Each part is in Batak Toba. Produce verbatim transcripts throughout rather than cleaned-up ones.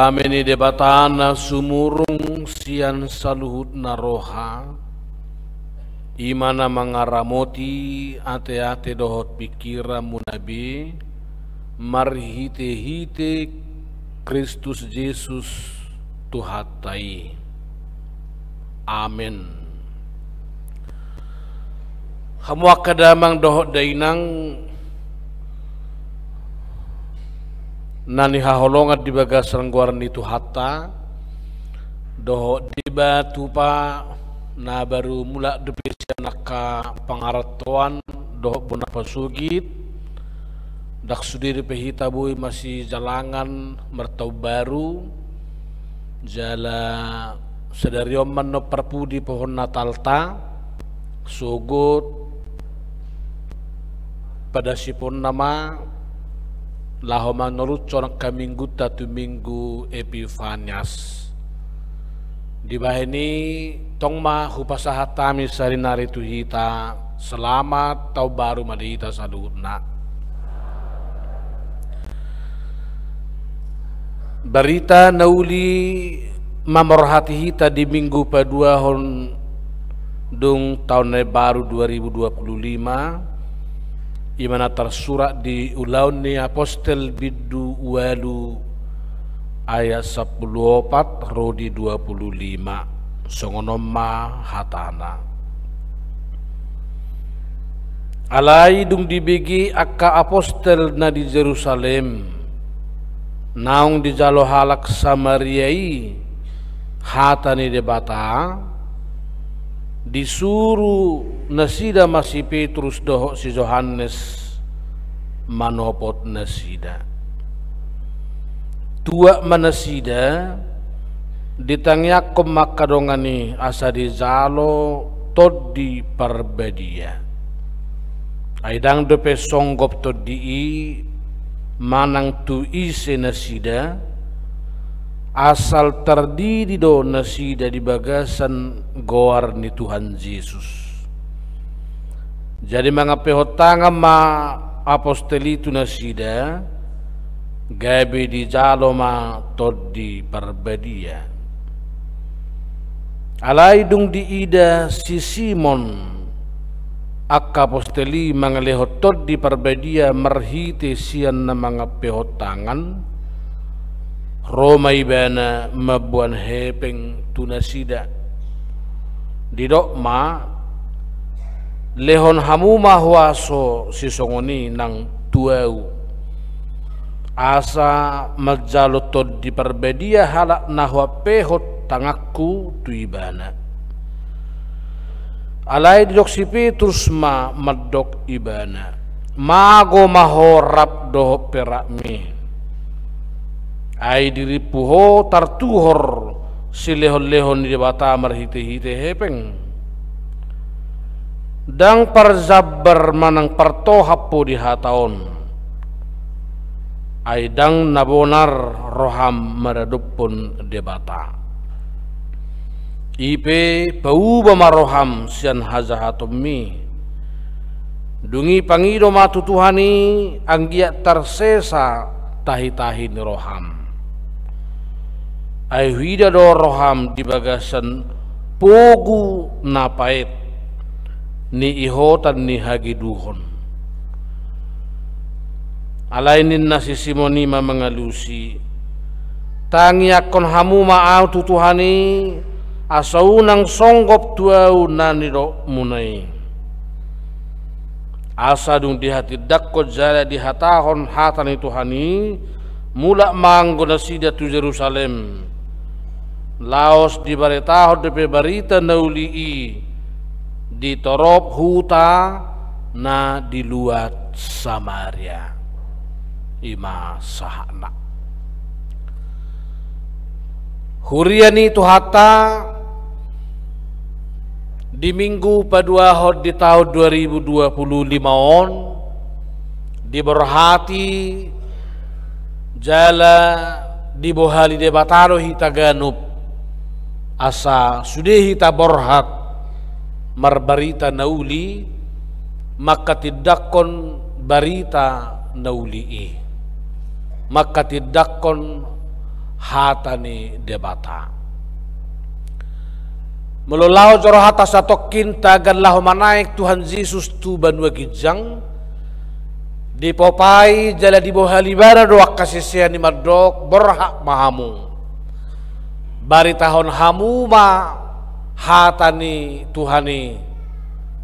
Dame ni Debata na sumurung sian saluhutna roha, i ma na mangaramoti ateate dohot pingkiranmuna be, marhitehite Kristus Jesus Tuhanta i. Amen. Hamu angka damang dohot dainang na nihaholongan di bagasan goar ni Tuhanta, dohot deba tupa na baru mulak dope sian angka pangarantoan dohot bona pasogit, ndang sude dope hita boi masijalangan martaon baru, jala sadari on ma annon parpudi pohon Natalta, sogot padasiponna ma laho manolushon angka minggunta tu Minggu Epifanias. Dibahen i tong ma hupasahat hami sarinari tu hita, selamat taon baru ma di hita saluhutna. Barita na uli mamorhati hita di Minggu paduahon dung taon na baru dua ribu dua puluh lima, i ma na tarsurat di Ulaon ni Apostel bindu ualu ayat sampulu opat ro di dua puluh lima. Songon on ma hatana. Alai dung dibege angka apostel na di Jerusalem, naung dijalo halak Samaria i hata ni Debata, disuru nasida ma si Petrus dohot si Johannes manopot nasida. Tuat ma nasida, ditangiangkon ma angka dongan i asa dijalo Tondi Parbadia. Ai ndang dope songgop Tondi i manang tu ise nasida, asal tardidi do nasida di bagasan goar ni Tuhan Jesus. Jadi mangampehon tangan ma apostel i tu nasida, gabe dijalo ma Tondi Parbadia. Alai dung diida si Simon angka apostel i mangalehon Tondi Parbadia marhite sian na mangampehon tangan, ro ma ibana mamboan hepeng tu nasida. Didok ma, lehon hamu ma huaso sisongon i nang tu ahu, asa manjalo Tondi Parbadia halak na huampehon tanganku tu ibana. Alai didok si Petrus ma mandok ibana, mago ma ho rap dohot perakmi. Ai dirimpu ho tartuhor silehonlehon ni Debata marhitehite hepeng. Ndang parjambar manang partohap ho di hata on. Ai ndang na bonar roham maradophon Debata. I pe pauba ma roham sian hajahatonmi. Dung i pangido ma tu Tuhan i anggiat tarsesa tahitahi ni roham. Ai huida do roham di bagasan pogu na paet, niihotan ni hageduhon. Alai ninna si Simon i ma mangalusi, tangiangkon hamu ma ahu tu Tuhan i, asa unang songgop tu ahu na nidokmuna i. Asa dung dihatindangkon jala dihatahon hata ni Tuhan i, mulak ma anggo nasida tu Jerusalem. Laos dibaritahon dope barita na uli i di torop huta na di luat Samaria. I ma sahatna. Huria ni Tuhanta, di Minggu paduahon di taon dua ribu dua puluh lima on, diborhati jala dibohali Debata do hita ganup, asa sude hita borhat marbarita na uli, mangkatindangkon barita na uli i, mangkatindangkon hata ni Debata. Molo laho joro hata satongkin tagan laho manaek Tuhan Jesus tu banua ginjang, dipopai jala dibohal ibana do angka sisean i mandok, borhat ma hamu. Baritahon hamu ma hata ni Tuhan i,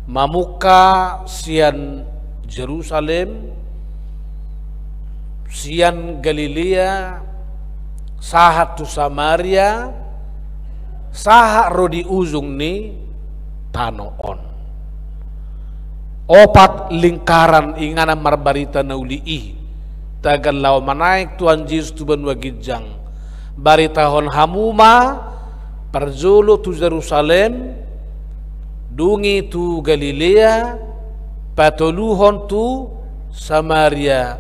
mamungka sian Jerusalem, sian Galilea, sahat tu Samaria, sahat ro di ujung ni tano on. Opat lingkaran inganan marbarita na uli i, tagan laho manaek Tuhan Jesus tu banua ginjang. Baritahon hamu ma, parjolo tu Jerusalem, dung i tu Galilea, patoluhon tu Samaria,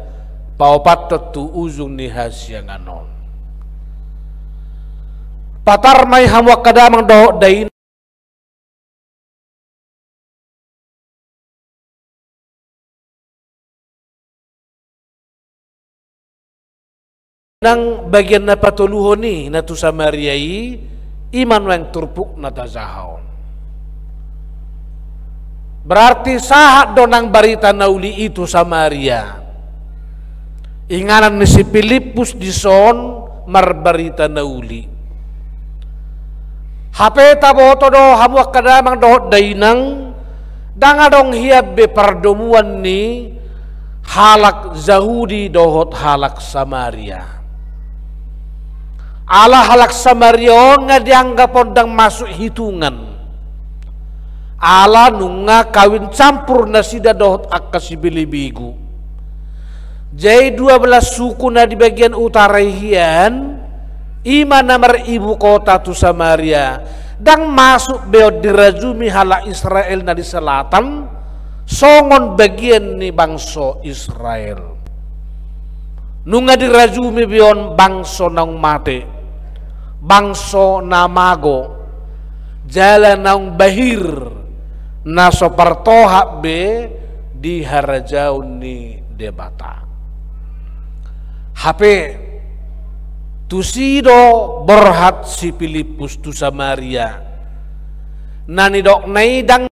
paopathon tu ujung ni hasiangan on. Patar ma i hamu angka damang dohot dainang. Nang bagian na patoluhon i, na tu Samaria i, i ma nuaeng turpuk na tajaha on. Berarti sahat do nang barita na uli i tu Samaria. Inganan ni si Pilippus dison marbarita na uli. Hape taboto do hamu angka damang dohot dainang, ndang adong hian be pardomuan ni halak Jahudi dohot halak Samaria. Ala halak Samaria on nga dianggap on ndang masuk hitungan. Ala nunga kawin campur nasida dohot angka sibelebegu. Jadi dua belas suku na di bagian utara i hian, i ma na maribukota tu Samaria, ndang masuk be on dirajumi halak Israel na di selatan, songon bagian ni bangso Israel. Nunga dirajumi be on bangso naung mate, bangso na mago, jala naung bahir, na so partohap be di harajaon ni Debata. Hape, tusi do borhat si Pilippus tu Samaria. Na nidokna i ndang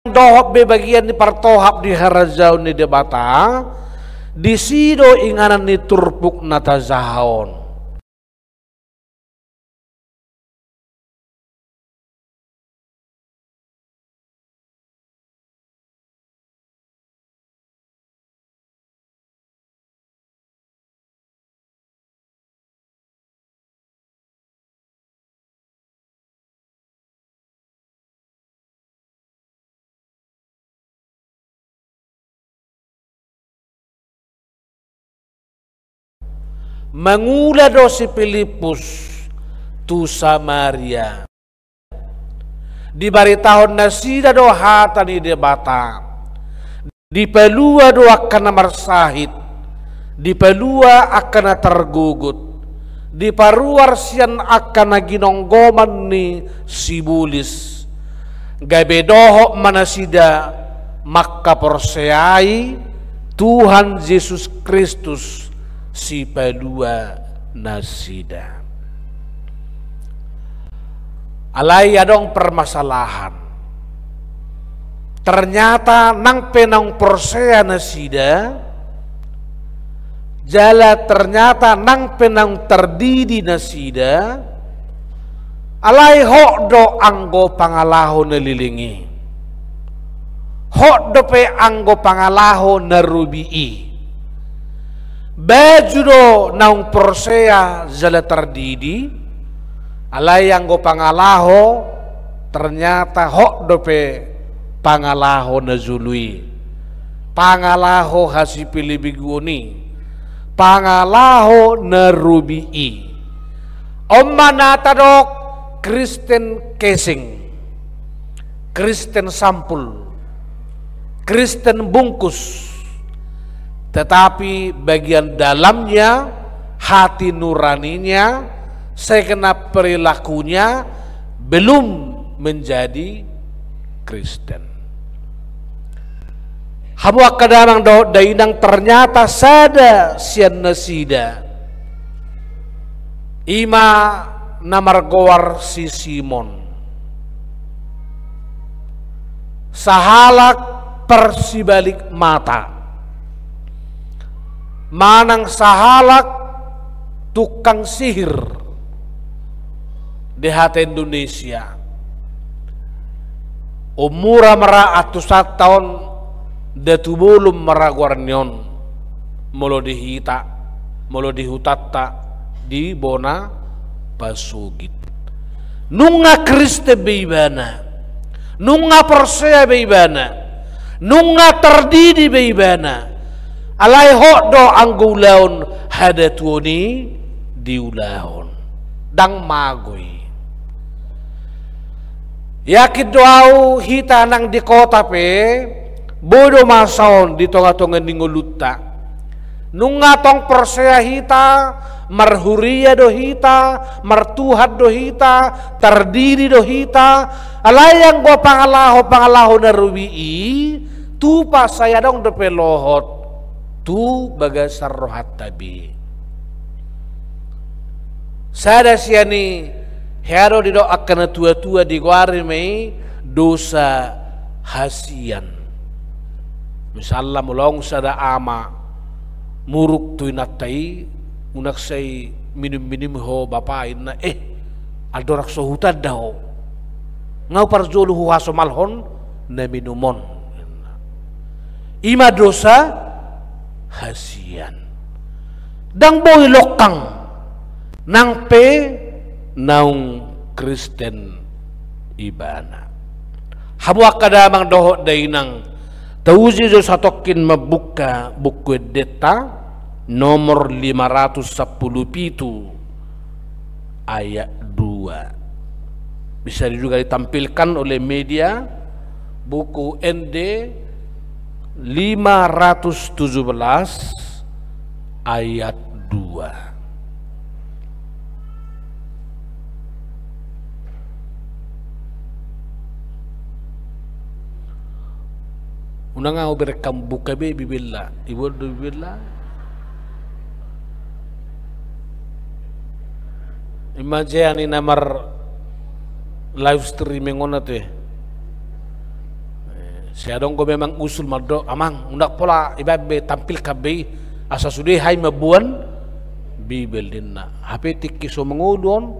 dohot be bagian ni partohap di harajaon ni Debata, disi do inganan ni turpuk na tajaha on. Mangula do si Pilippus tu Samaria. Dibaritahon nasida do hata ni Debata. Dipalua do angka na marsahit, dipalua angka na targogot, diparuar sian angka na ginonggoman ni sibolis. Gabe dohot ma nasida mangkaporseai Tuhan Jesus Kristus, Sipalua nasida. Alai adong permasalahan. Ternyata nang pe naung porsea nasida, jala ternyata nang pe naung tardidi nasida, alai hot do anggo pangalaho na leleng i. Hot dope anggo pangalaho na robi i. Baju do naung porsea jala tardidi, alai anggo pangalaho, ternyata hot dope pangalaho na jolo i. Pangalaho hasipelebeguon i. Pangalaho na robi i. On ma na tadok Kristen casing, Kristen sampul, Kristen bungkus. Tetapi bagian dalamnya hati nuraninya, segenap perilakunya belum menjadi Kristen. Hamu angka damang dohot dainang, ternyata sada sian nasida, i ma na margoar si Simon, sahalak parsibalik mata, manang sahalak tukang sihir di hata Indonesia. Umur ma ra atusanta on, Datu Bolon ma ra goarni on, molo di hita, molo di hutanta, di bona pasogit. Nunga Kristen be ibana, nunga porsea be ibana, nunga tardidi be ibana, alai hot do anggo ulaon hadatuon i diulahon. Ndang mago i. Yakin do ahu, hita nang di kota pe boi do masa on di tongatonga ni ngolunta. Nunga tong porsea hita, marhuria do hita, martuhan do hita, tardidi do hita, alai anggo pangalahopangalaho na robi i, tupa sai adong dope lohot tu bagasan rohanta be. Sada sian i, hea do didok angka natuatua, digoari ma i dosa hasian. Misalna molo adong sada ama muruk tu inanta i, unang sai minumminum ho bapa, ninna, eh, andorang so hutanda ho, nga au parjolo huhasomalhon na minum on, ninna. I ma dosa hasian. Ndang boi longkang nang pe naung Kristen ibana. Hamu angka damang dohot dainang, tauji jo satongkin mambuka Buku Endenta nomor lima ratus sampulu pitu, ayat dua. Bisa juga ditampilkan oleh media, Buku Ende lima ratus tujuh belas, ayat dua. Unang au bereng hamu buka be Bibelna. Iboan do Bibelna. Ima jea ni na mar live streaming on ate. Eh, sai adong do memang usul mandok, "Amang, unang pola ibaen be, tampilkan be i, asa sude hami mamboan Bibel," ninna. Hape tingki so mangolu on,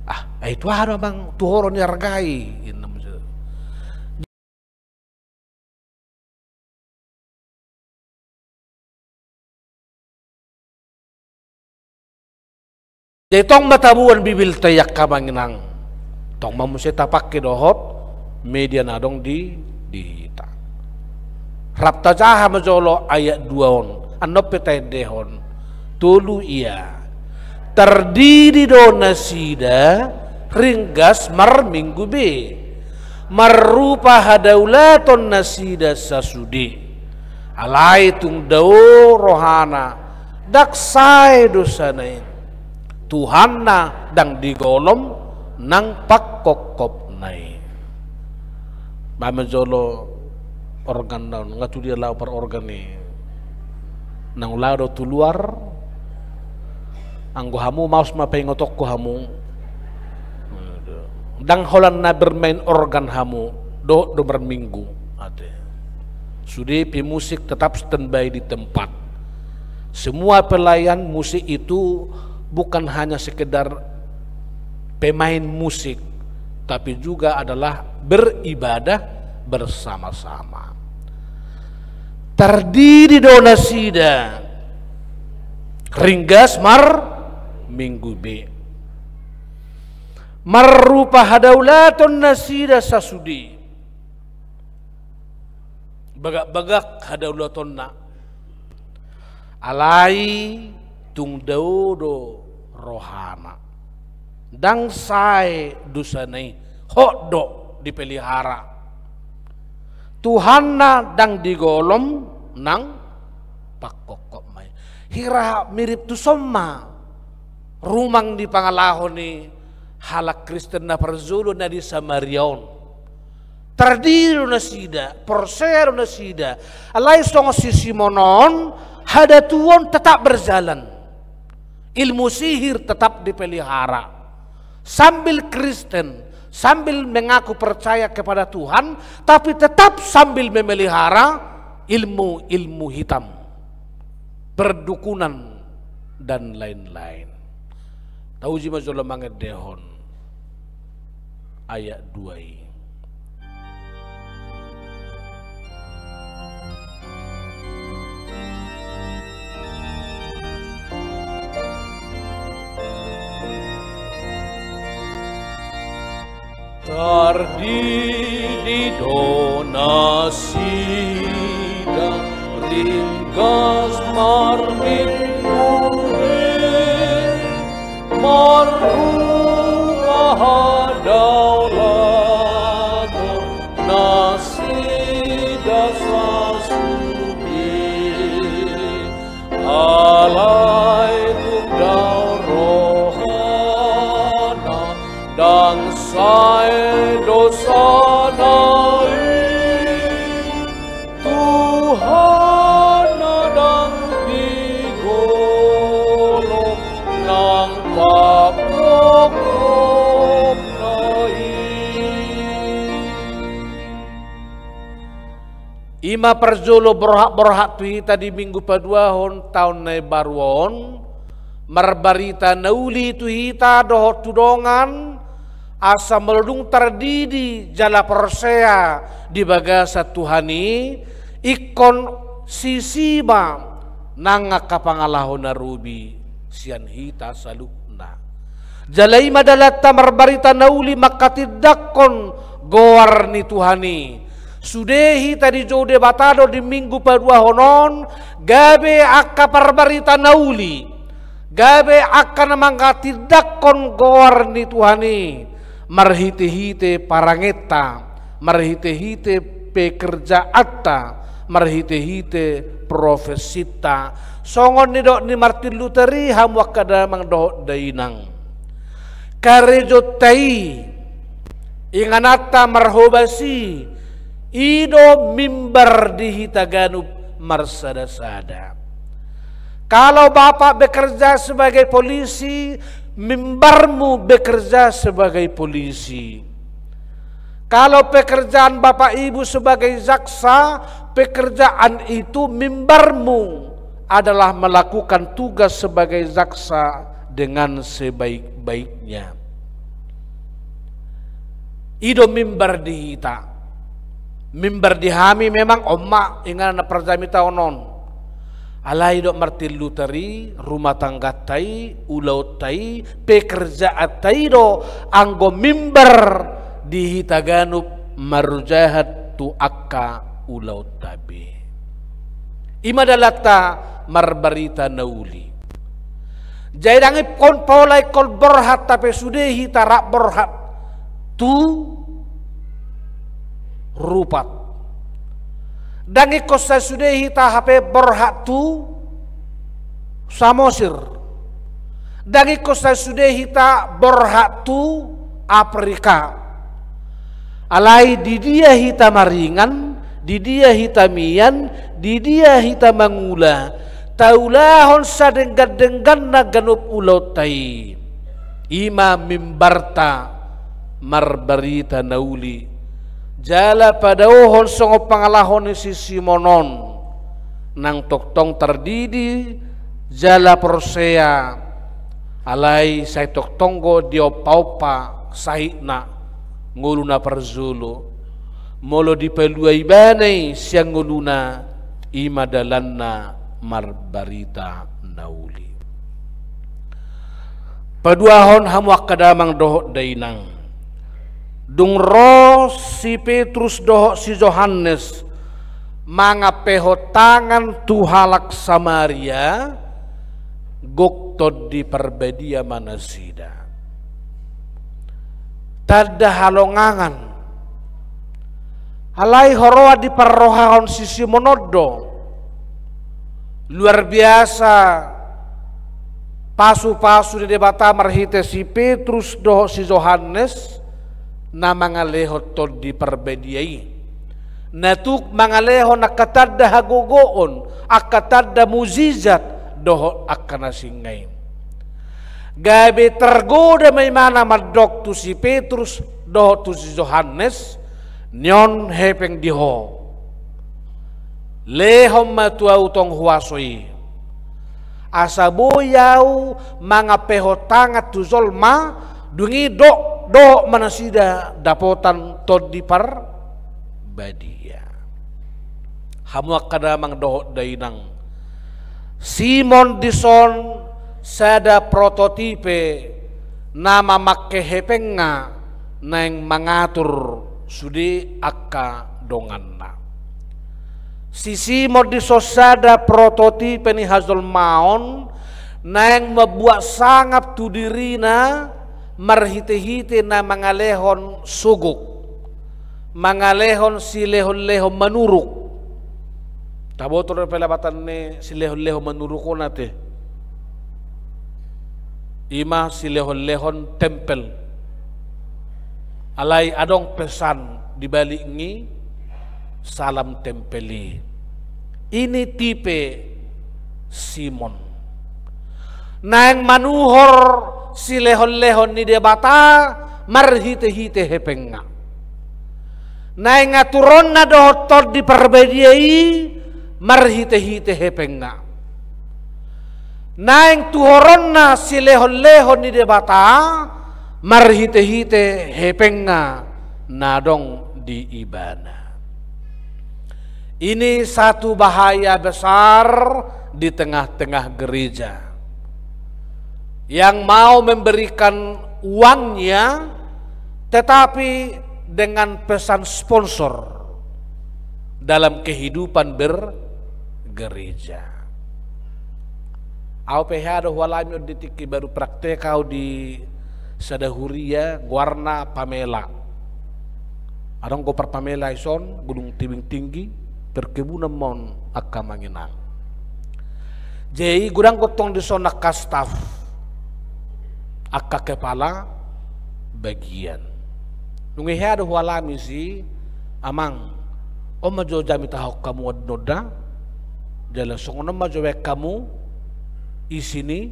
"Ah, ai tu aha do, Amang, tu ho do niargai?" ninna muse. Jadi tong ma taboan Bibelta i angka amang inang. Tong ma muse tapangke dohot media na adong di, di hita. Rap tajaha ma jolo ayat dua on, annon pe taendehon. Tolu ia. Tardidi do nasida ringgas marminggu be, marrupa hadaulaton nasida sasude. Alai tung dao rohana, ndang sae dosana i. Tuhanna ndang digolom nang pangkophopna i. Baen ma jolo organ na on, nga tu dia laho parorgan i? Naung laho do tu luar? Anggo hamu, maos ma paingotonku hamu. Ndang holan na bermain organ hamu, dohot do marminggu ate. Sude pemusik tetap standby di tempat. Semua pelayan musik itu bukan hanya sekedar pemain musik, tapi juga adalah beribadah bersama-sama. Tardidi do nasida ringgas marminggu be, marrupa hadaulaton nasida sasude. Bagak-bagak hadaulatonna. Alai tung dao do rohana. Ndang sae dosana i, hot do dipelihara. Tuhanna ndang digolom nang pangkophopna i. Hira mirip tu son ma rumang ni pangalaho ni halak Kristen na parjolo na di Samaria on. Tardidi do nasida, porsea do nasida. Alai songon si Simon on, hadatuon tetap berjalan. Ilmu sihir tetap dipelihara. Sambil Kristen, sambil mengaku percaya kepada Tuhan, tapi tetap sambil memelihara ilmu-ilmu hitam, perdukunan, dan lain-lain. Tauji ma jolo mangendehon ayat dua i. Tardidi do nasida ringgas marminggu be, marhua hadaulaton nasida sasude. Alai tung dao rohana, ndang sae dosana i. Tuhan na ndang digolom nang papokhopna i. I ma parjolo borhat-borhat tu hita di Minggu Paduahon taon na imbaru on, marbarita na uli tu hita dohot tu dongan, asa molo dung tardidi jala porsea di bagasan Tuhan i, ingkon sisi ma nang angka pangalaho na robi sian hita saluhutna. Jala i ma dalanta marbarita na uli manghatindanghon goar ni Tuhan i. Sude hita dijou Debata do di Minggu Paduahon on, gabe angka parbarita na uli, gabe angka na manghatindanghon goar ni Tuhan i, marhite-hite parangenta, marhite-hite pekerjaanta, marhite-hite profesinta. Songon nidok ni Martin Luther i, hamu angka damang dohot dainang. Karejonta i, ingananta marhobas i, i do mimbar di hita ganup marsada-sada. Kalau bapak bekerja sebagai polisi, mimbarmu bekerja sebagai polisi. Kalau pekerjaan bapak ibu sebagai jaksa, pekerjaan itu, mimbarmu adalah melakukan tugas sebagai jaksa dengan sebaik-baiknya. I do mimbar di hita. Mimbar di hami memang on ma inganan na parjamita on. Alai didok Martin Luther i, rumah tangganta i, ulaonta i, pekerjaanta i do anggo mimbar di hita ganup marujahat tu angka ulaonta be. I ma dalanta marbarita na uli. Jadi ndang ingkon pola ingkon borhat hape sude hita rap borhat tu Rupat. Ndang ingkon sai sude hita hape borhat tu Samosir. Ndang ingkon sai sude hita borhat tu Afrika. Alai di dia hita maringan, di dia hita mian, di dia hita mangula, taulahon sadenggan-dengganna ganup ulaonta i. I ma mimbarta marbarita na uli. Jala padaohon songon pangalaho ni si Simon on, nang tongtong tardidi jala porsea, alai sai tongtong do diompa-ompa sahitna ngolu na parjolo. Molo dipalua ibana i sian ngoluna, i ma dalanna marbarita na uli. Paduahon hamu angka damang dohot dainang. Dung ro si Petrus dohot si Johannes mangan pehon tangan tu halak Samaria, gok Tondi Parbadia ma nasida. Tanda halongangan. Alai huroha diparrohahon si Simon on do. Luar biasa Pasu-pasu ni Debata marhite si Petrus dohot si Johannes na mangalehon Tondi Parbadia i, na tuk mangalehon angka tanda hagogoon, angka tanda mujizat dohot angka na singa i. Gabe targoda ma imana mandok tu si Petrus dohot tu si Johannes, nion hepeng di ho. Lehon ma tu ahu tong huaso i, asa boi ahu mangampehon tangan tu jolma, dung i do-, dohot ma nasida dapotan Tondi Parbadia. Hamu angka damang dohot dainang, Simon dison sada prototipe na mamangke hepengna naeng mangatur sude angka donganna. Si Simon dison sada prototipe ni hajolmaon naeng mambuat sangap tu dirina marhite-hite na mangalehon sogok, mangalehon silehon-lehon manuruk. Taboto do pe labatan ni silehon-lehon manuruk on ate? Ima silehon-lehon tempel. Alai adong pesan di balik ni salam tempel i. Ini tipe Simon. Naeng manuhor silehon-lehon ni Debata marhite-hite hepengna. Naeng aturonna dohot Tondi Parbadia i marhite-hite hepengna. Naeng tuhoronna silehon-lehon ni Debata marhite-hite hepengna na adong di ibana. Ini satu bahaya besar di tengah-tengah gereja yang mau memberikan uangnya, tetapi dengan pesan sponsor dalam kehidupan bergereja. Ahu pe hea do hualami on di tingki baru praktek ahu di sada huria goarna Pamela. Adong gopar Pamela ison, Gunung Tebing Tinggi, perkebunan ma on angka amang inang. Jadi godang do tong dison angka staf, angka kepala bagian. Nunga hea do hualami si amang, on ma jo jamitahon hamu annon da, jala songon on ma jo baen hamu isi ni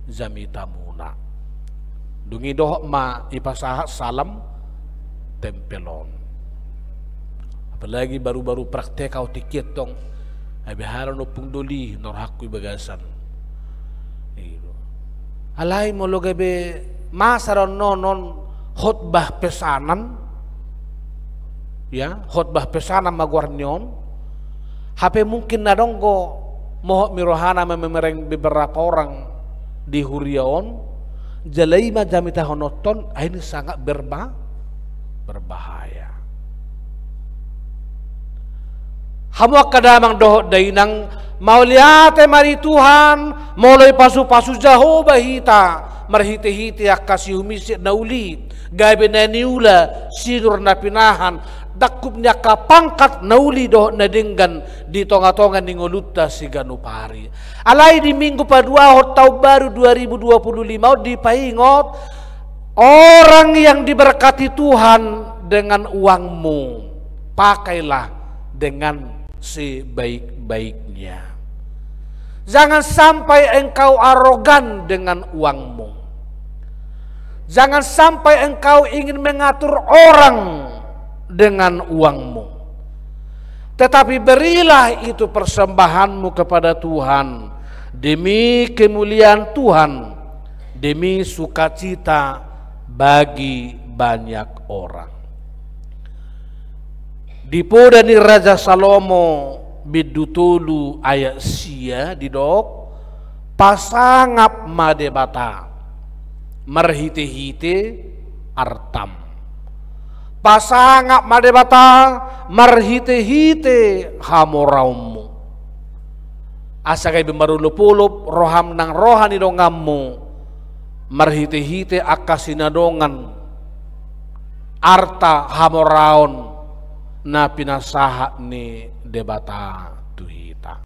jamitamuna. Dung i dohot ma ipasahat salam tempel on. Apalagi baru-baru praktek ahu tingki i tong, ai beha do na ompung doli na rohangku i bagasan. Alai molo gabe masa do annon on khotbah pesanan, ya, khotbah pesanan ma goar ni on. Hape mungkin na adong do mohop ni rohana memereng beberapa orang di huria on, jala i ma jamitahononta on, ah, ini sangat berba-, berbahaya. Hamu angka damang dohot dainang, mauliate ma di Tuhan, molo ipasu-pasu Jahowa hita marhite-hite angka siumisik na uli, gabe na niula, sinur na pinahan, dangkup ni angka pangkat na uli dohot na denggan di tonga-tonga ni ngolunta siganup ari. Alai di Minggu paduahon taon baru dua ribu dua puluh lima on dipaingot, orang yang diberkati Tuhan dengan uangmu, pakailah dengan sebaik-baiknya. Jangan sampai engkau arogan dengan uangmu. Jangan sampai engkau ingin mengatur orang dengan uangmu. Tetapi berilah itu persembahanmu kepada Tuhan demi kemuliaan Tuhan, demi sukacita bagi banyak orang. Di poda ni Raja Salomo bindu tolu ayat sia didok, pasangap ma Debata marhite-hite artam. Pasangap ma Debata marhite-hite hamoraonmu. Asa gabe marolop-olop roham nang roha ni donganmu marhite-hite angka sinadongan arta hamoraon na pinasahat ni Debata tu hita.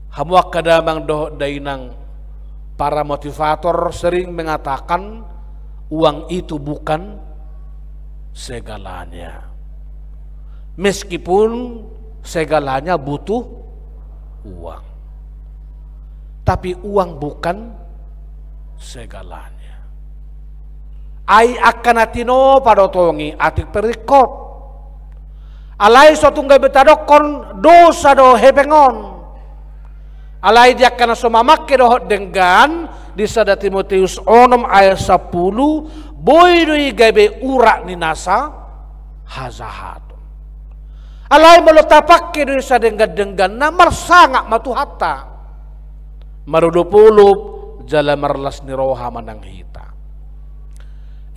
Hamu angka damang dohot dainang, Para motivator sering mengatakan uang itu bukan segalanya. Meskipun segalanya butuh uang. Tapi uang bukan segalanya. Ai angka na tinopa do tong i atik pe ringkot. Alai so tung gabe tadokkon dosa do hepeng on. Alai di angka na so mamangke dohot denggan, di sada Timoteus onom ayat sampulu, boi do i gabe urat ni nasa hajahaton. Alai molo tapangke do i sadenggan-dengganna, marsangap ma Tuhanta. Marolopolop jala marlas ni roha ma nang hita.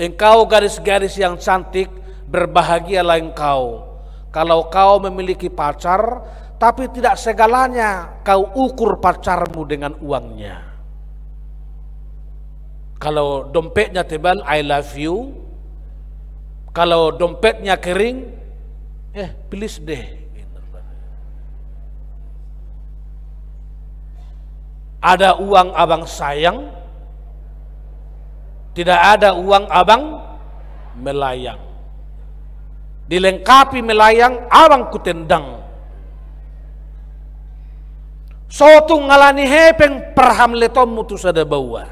Engkau gadis-gadis yang cantik, berbahagialah engkau kalau kau memiliki pacar, tapi tidak segalanya kau ukur pacarmu dengan uangnya. Kalau dompetnya tebal, "I love you." Kalau dompetnya kering, "Eh, please deh." Ada uang abang sayang, tidak ada uang abang melayang. Dilengkapi melayang, abang kutendang. So tung alani hepeng parhamletonmu tu sada baoa.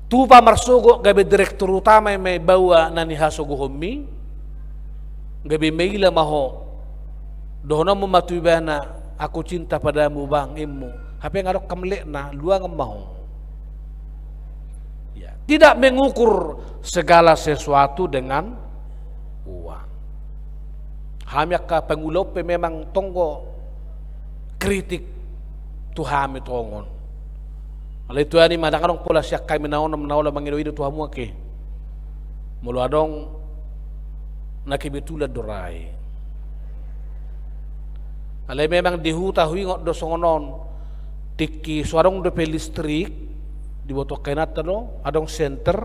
Tupa marsogot gabe direktur utama i ma baoa na nihasogohonmi, gabe maila ma ho. Dohononmu ma tu ibana, "Aku cinta padamu bang," ninmu. Hape nga adong hamletna, luangan ma ho. Ya, tidak mengukur segala sesuatu dengan uang. Hami angka pangula on pe memang tonggo kritik tu hami tongon. Alai tu hami ma ndang adong pola sian hami na onom na olo mangido-ido tu hamu ake. Molo adong na kebetulan do ra i. Alai memang di huta huingot do songon on. Tingki so adong dope listrik, diboto angka inanta do, adong senter.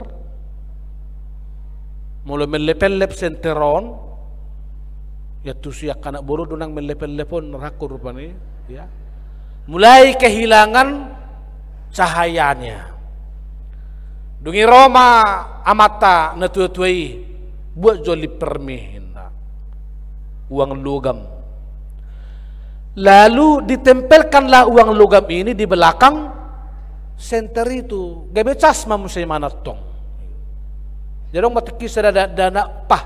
Molo mellep-ellep senter on, ya tusi angka anak boru do nang mellep-ellep on, rangku rupani, ya. Mulai kehilangan cahayanya. Dung i ro ma amanta na tua-tua i, "Buat jo limpermi," ninna. Uang logam. Lalu ditempelkanlah uang logam ini di belakang senter itu. Gabe cas ma muse imana tong. Jadi adong ma tingki sada dakdanak, "Pah,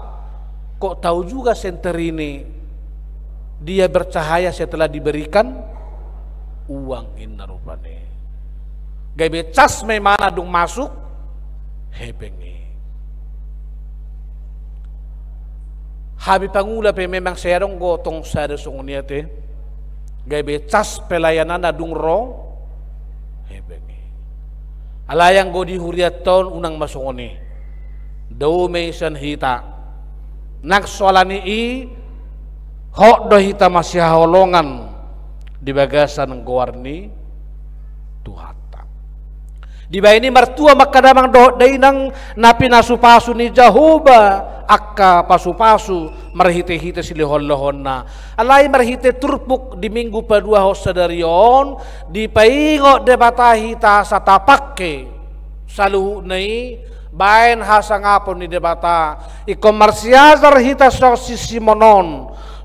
kok tahu juga senter ini dia bercahaya setelah diberikan uang," ninna rupani. Gabe cas ma imana dung masuk hepeng i. Hami pangula pe memang sai adong do tong sada songon i ate. Gabe cas pelayananna dung ro hepeng i. Alai anggo di hurianta on unang ma songon i. Dao ma i sian hita. Nang so alani i, hot do hita masihaholongan di bagasan goar ni Tuhanta. Dibahen i martua ma angka damang dohot dainang na pinasupasu ni Jahowa angka pasupasu marhitehite silehonlehonna. Alai marhite turpuk di minggu paduahon sadari on, dipaingot Debata hita asa tapangke saluhutna i bahen hasangapon ni Debata. Ingkon marsiajar hita songon si Simon on,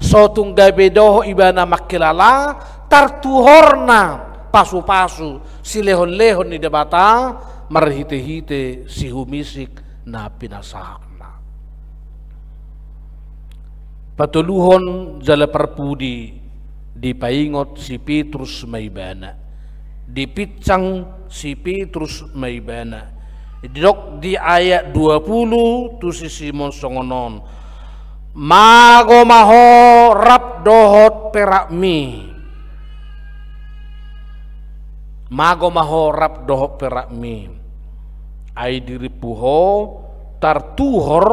so tung gabe dohot ibana mangkilala tartuhorna pasupasu silehonlehon ni Debata marhitehite sihumisik na pinasahatna. Patoluhon jala parpudi, dipaingot si Petrus ma ibana. Dipinsang si Petrus ma ibana. Didok di ayat dua puluh tu si Simon songon on. Mago ma ho rap dohot perakmi. Mago ma ho rap dohot perakmi. Ai dirimpu ho tartuhor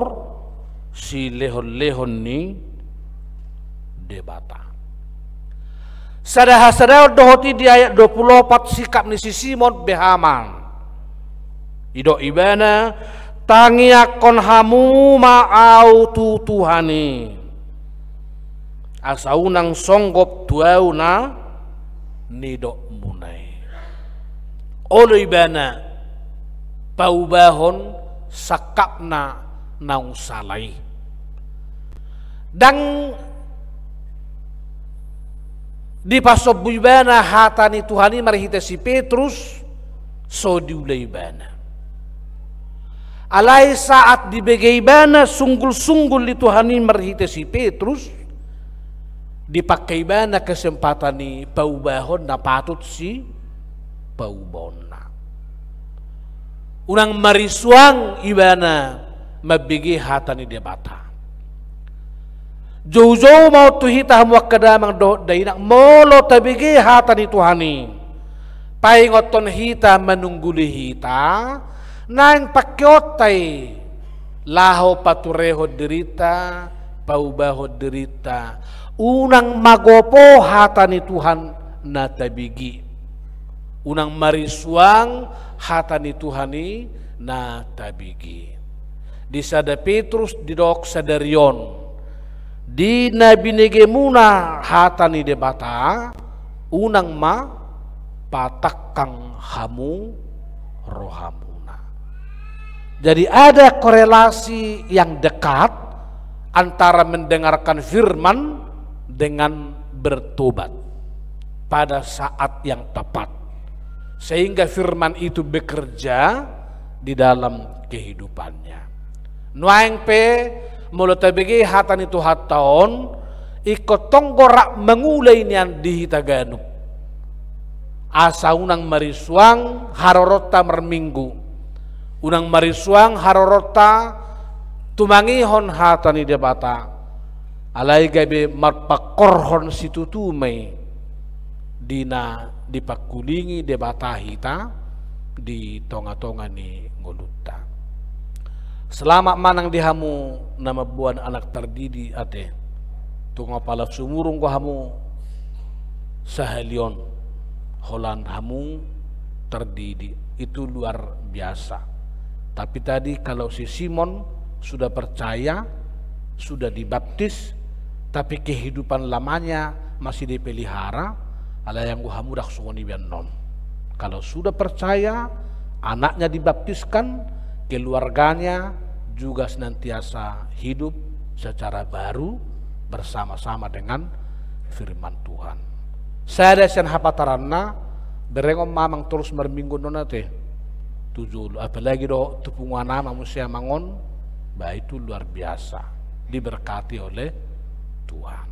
silehonlehon ni Debata. Sada hasadaon dohot i di ayat dua puluh opat sikap ni si Simon beha ma. Didok ibana, tangiangkon hamu ma au tu Tuhan i. Asa unang songgop tu au na nidokmuna i. olo ibana paubahon sangkapna naung sala i. Ndang dipasombu ibana hata ni Tuhan i marhite si Petrus, so diula ibana. Alai saat dibege ibana sunggul-sunggul ni Tuhan i marhite si Petrus, dipangke ibana kesempatan i paubahon na patut sipaubahonna. Unang marisuang ibana mambege hata ni Debata. Joujou ma on tu hita hamu angka damang dohot dainang, molo tabege hata ni Tuhan i, paingothon hita, manungguli hita, naeng pangkeonta i laho paturehon dirinta, paubahon dirinta. Unang magopo hata ni Tuhan na tabege. Unang marisuang hata ni Tuhan i na tabege. Di sada Petrus didok sadari on, di na binegemuna hata ni Debata, unang ma patangkang hamu rohamuna. Jadi ada korelasi yang dekat antara mendengarkan firman dengan bertobat pada saat yang tepat, sehingga firman itu bekerja di dalam kehidupannya. Nuaeng pe, molo tabege hata ni Tuhanta on, ingkon tong do rap mangula i nian di hita ganup. Asa unang marisuang haroronta marminggu, unang marisuang haroronta tumangihon hata ni Debata, alai gabe marpangkorhon situtu ma i di na dipangkulingi Debata hita di tonga-tonga ni ngolunta. Selamat manang di hamu na mamboan anak tardidi ate. Tung apala sumurung do hamu sahali on holan hamu tardidi, itu luar biasa. Tapi tadi kalau si Simon sudah percaya, sudah dibaptis, tapi kehidupan lamanya masih dipelihara, alai anggo hamu ndang songon i be annon. Kalau sudah percaya, anaknya dibaptiskan, keluarganya juga senantiasa hidup secara baru bersama-sama dengan firman Tuhan. Sada sian hapataranna, berengon ma amang torus marminggu annon ate tu jolo, apalagi dohot tu punguan ama muse amang on, bah itu luar biasa, diberkati oleh Tuhan.